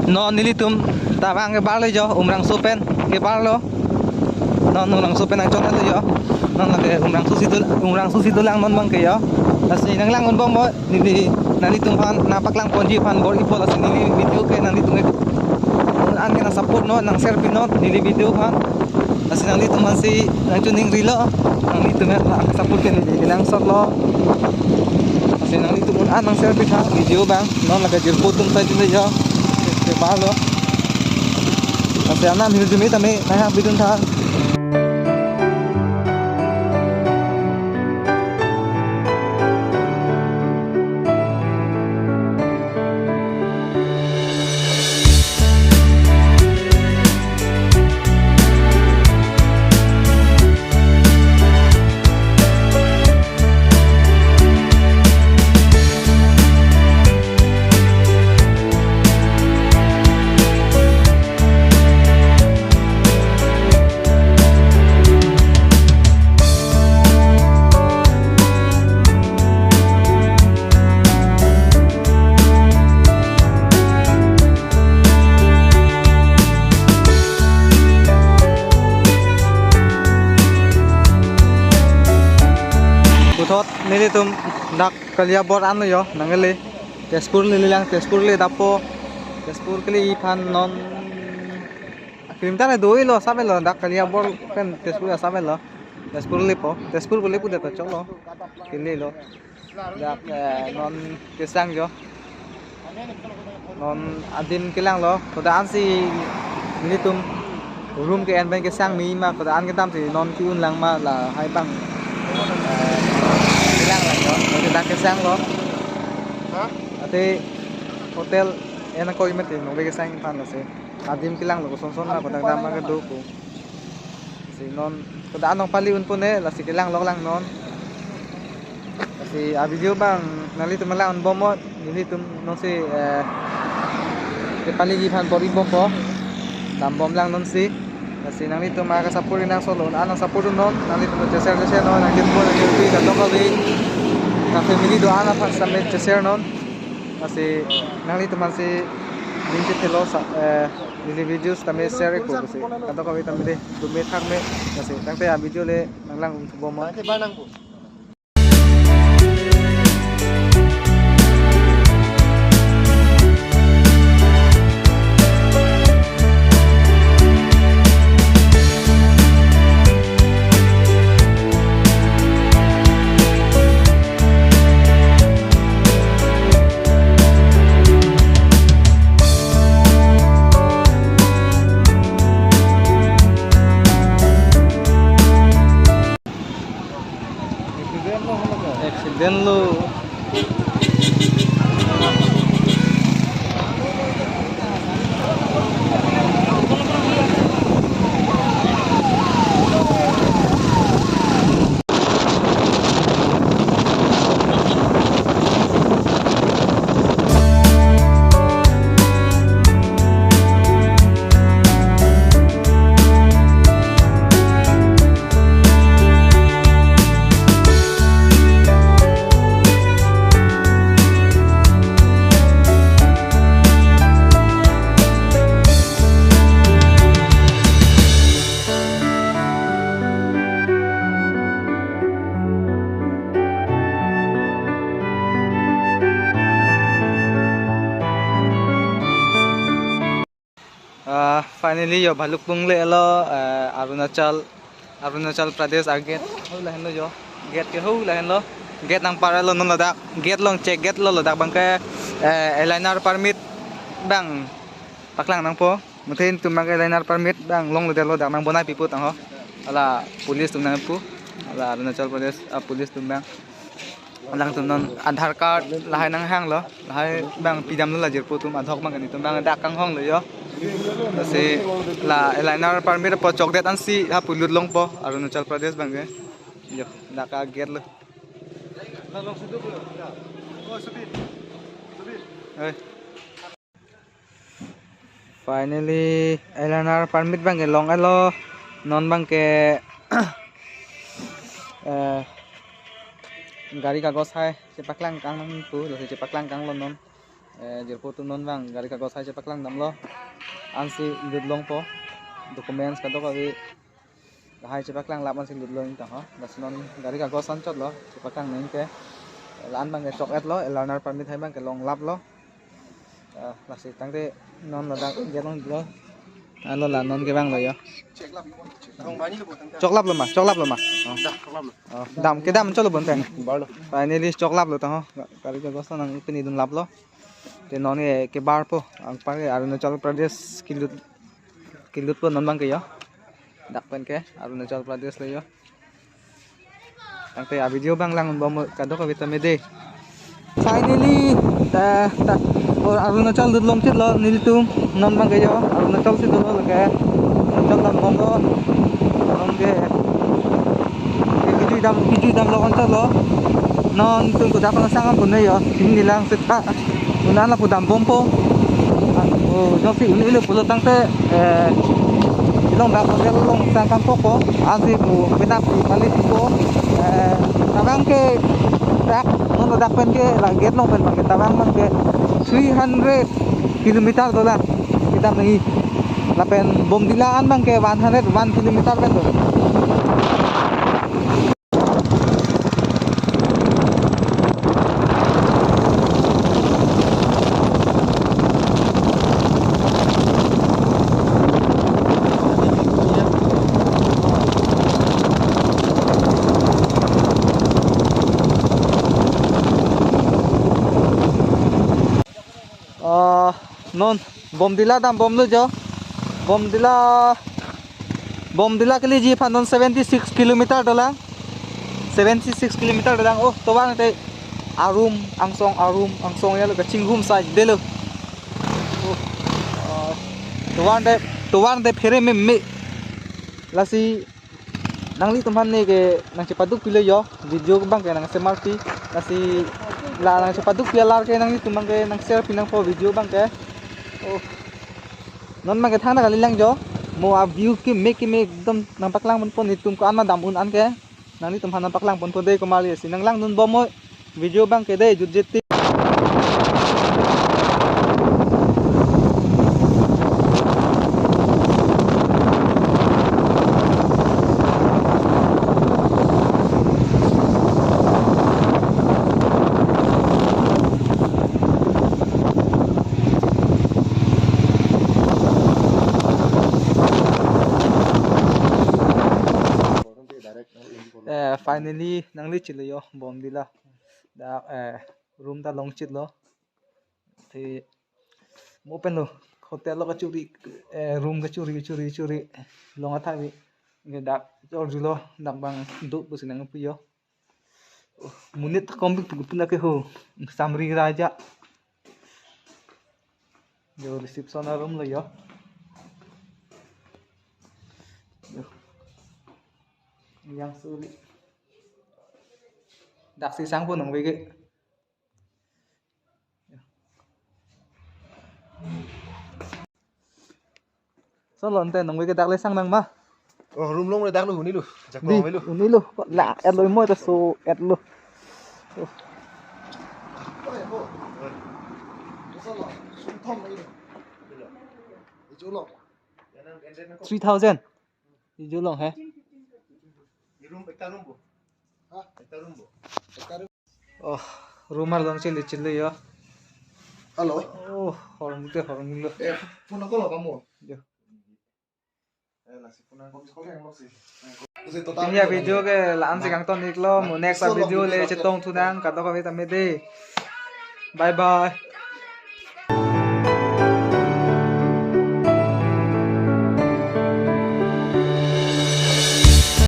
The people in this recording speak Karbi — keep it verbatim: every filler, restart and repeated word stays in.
Non nelitum ta bang kebarlo jo, Umrangso pen kebarlo. Non Umrangso pen nangchonlo jo. Non lake Umrangso si do, Umrangso si dolang non bang ke jo. Lasi nanglang-un bom bo, neli nanglitum aphan nangpaklang ponji aphan bor-ipo, lasi neli video ke nanglitum ke un-an ke nang support non, nang share pi non neli video aphan. Lasi nanglitum aphansi nangchoningrilo, nanglitum ya, nang support ke neli kenangsotlo. Lasi nanglitum un-an nang share pi tha video bang. Non lake jirpo atum sai dile jo. Kebarlo. Lasi anam hirjume tame nanghang pidun tha. Puthot nelitum dak Kaliabor anlo jo, nangkele. Tezpur le lelang, Tezpur le dapo. Tezpur kele iphan non kilometer do-ilo, asap-elo, dak Kaliabor pen Tezpur asap-elo. Tezpur lepo, Tezpur kele pudet ta choklo. Kelelo. Dak, eh, non kesang jo. Non adim kelanglo, kodak ansi nelitum room ke-en pen kesang me ma, kodak an kedam si non ke-un lang ma, lahai bang, eh, kelang lang jo. Kodak kesanglo. Ate hotel en ko imete nong kesang aphan lasi. Adim kelanglo, koson son ma kodak dam ma kedo ko. Si non kodak an nangpali un pone, lasi kelang lok lang non. Lasi a video bang nanglitum lang-un bom mo, nelitum nonsi, eh, kepaliji aphan bor-i bompo. Dam bom lang nonsi. Lasi nanglitum aka support nang solo, an nang support non, nanglitum che-share che-share non, nang din po nang din pi kadokave. Ka family do-an aphan same che-share non. Lasi nanglitum aphansi ning chethelo sa, eh, neli videos tame share ko si. Kadokave tame de, dome thak me, lasi tangte a video le nanglang-un bom mo. Accident lo. Ah, finally jo, Bhalukpong le-elo, eh, Arunachal, Arunachal Pradesh a-gate ho lahenlo jo. Gate ke ho lahenlo. Gate nangpar-etlo non ladak. Gate along check gate lo ladak bang ke, eh, eyeliner permit bang paklang nangpo. Muthe nelitum bang ke eyeliner permit bang longledetlo, dak nangbonai pi pu tang ho. Hala police atum nangpu. Hala Arunachal Pradesh a-police atum bang. Alangtum non Aadhaar card lahai nanghanglo, lahai bang pidamlo la jirpo atum, adhok bang ke nelitum bang dak kanghonglo jo. Lasi la eyeliner permit apo chokdet ansi ha pulut longpo Arunachal Pradesh bang ke. Jo, dak a-gate lo. Oi. Finally, eyeliner permit bang ke long-etlo, non bang ke, eh, gari kagos hai chepaklang kang nangpu, lasi chepaklang kanglo non. Eh, jirpo atum non abang gari kagos hai chepaklang damlo. Ansi lut longpo. Documents kadokave hai chepaklang lap ansi lut long tang ho. Lasi non gari kagos anchotlo chepaklang nangji ke. La-an abang ke chok-etlo, learner permit hai abang ke longlaplo. Ah, lasi tangte non ladak gate longlo. Alo la non ke abang lo yo. Choklaplo ma, choklaplo ma. Oh. Oh, dam, kedam cholo bonta. Finally choklaplo tang ho. Gari kagos nang pini dunlaplo. Te non ke kebarpo, anpar ke Arunachal Pradesh kelut, kelutpo non abang ke yo. Dak pen ke Arunachal Pradesh lo yo. Tangte a video abang langbom kadokave tame dei. Finally, ta, ta, oh, Arunachal lut longchitlo nelitum non abang ke yo. Arunachal si dolo lake. Arunachal dambomlo. Non ke. Kejui dam, kejui damlo anchotlo. Non tum kodak nang sang pon yo. Sini lang seta. Unan lapu dambompo. Oh, jongsi un-elo pulo tangte, eh, ilong dak hotel along sang kangkokpo. Ansi pu penap si pali sipo. Eh, tabang ke dak, non dak pen ke la gate along pen abang ke tabang abang ke three hundred kilometer dolang kedam nangji. Lapen Bomdila an abang ke one hundred one kilometer pen do. Ah, non Bomdila dambomlo jo. Bomdila, Bomdila keleji aphan non seventy six kilometer dolang. Seventy six kilometer dolang. Oh, tovar te arum angsong, arum angsong ya lo kachinghum sai delo. Oh, ah, tovar te, tovar te phere meme. Lasi nanglitum aphan ne ke nangchepaduk pilo yo, video abang ke nangsemarpi, lasi la nangchepaduk pi alar ke nanglitum abang ke nang share pi nangpo video abang ke. Oh. Non abang ke thangta kalilang jo, mo a view keme keme ekdom nangpaklang ponpo netum ko-an ma dam un an ke, nanglitum aphan nangpaklang ponpo dei komarli si nanglangdun bomnoi. Video abang ke dei jutjit ti. Eh, finally nanglechitlo yo Bomdila. Dak, eh, room ta longchitlo. Te mo pen lo hotel lo kachuri, eh, room kachuri, churi, churi. Long athak vi. Ke dak chorjulo, dak abang do pusi nangpi yo. Oh, monit ta kombik pu pina ke ho. Samri Raja. Jo reception a room lo yo. Yo. Yang suli. Daksi sangpo nangve ke. Solon te nangve ke dak le sang nang ma. Oh, room longledak lo, un-elo. Jakong Di, un-elo. Un-elo. Ko la, et lo mo ta so, et lo. Oh. Three thousand. Ijulong he. Room, ekta room bo. Ha? Ekta room bo. Oh, room arlo chili chili yo. Hello. Oh, hormite hormilo. Eh, phone call apa mo? Yo. Eh, lasi phone call. Pini a video ke la-an si kangtoniklo, mo next a video le chetongthu nang, kadokave tame dei. Bye bye.